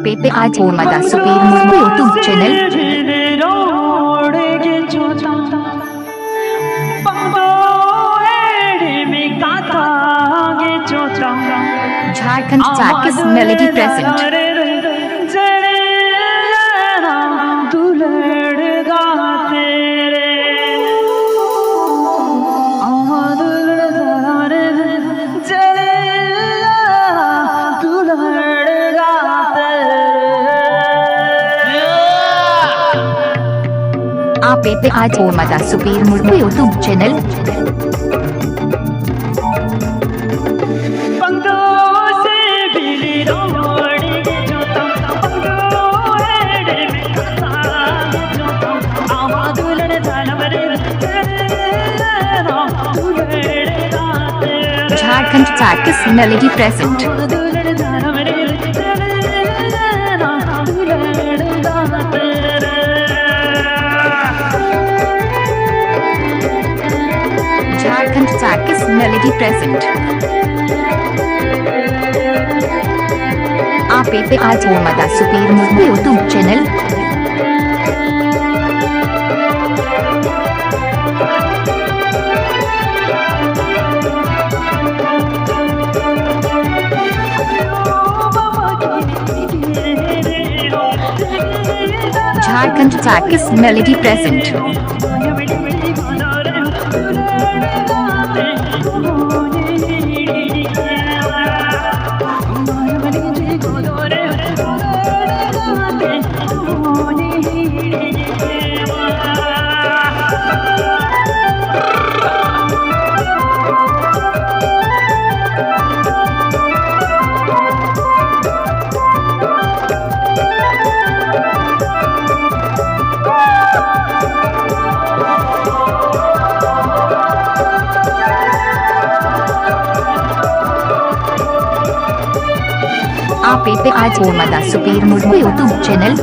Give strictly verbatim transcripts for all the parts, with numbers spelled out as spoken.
ᱯᱮ ᱯᱮ ᱟᱡ ᱳᱢᱟᱫᱟ Subir Murmu YouTube channel᱾ Jharkhand ᱪᱟᱨᱠᱤᱥ melody present᱾ ᱟᱯᱮ ᱯᱮ ᱟᱸᱡᱚᱢ ᱮᱫᱟ Subir Murmu YouTube channel᱾ Jharkhand ᱪᱟᱨᱠᱤᱥ melody present᱾ Jharkhand ᱪᱟᱨᱠᱤᱥ melody present᱾ ᱟᱯᱮ ᱯᱮ ᱟᱸᱡᱚᱢ ᱮᱫᱟ Subir Murmu YouTube channel᱾ Jharkhand ᱪᱟᱨᱠᱤᱥ melody present᱾ ᱟᱯᱮ ᱯᱮ ᱟᱸᱡᱚᱢ ᱮᱫᱟ Subir Murmu YouTube channel᱾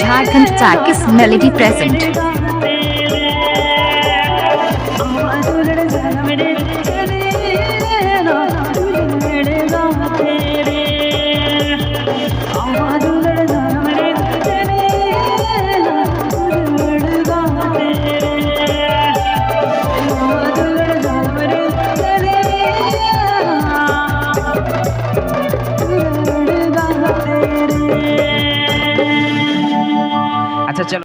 Jharkhand Takis Melody present.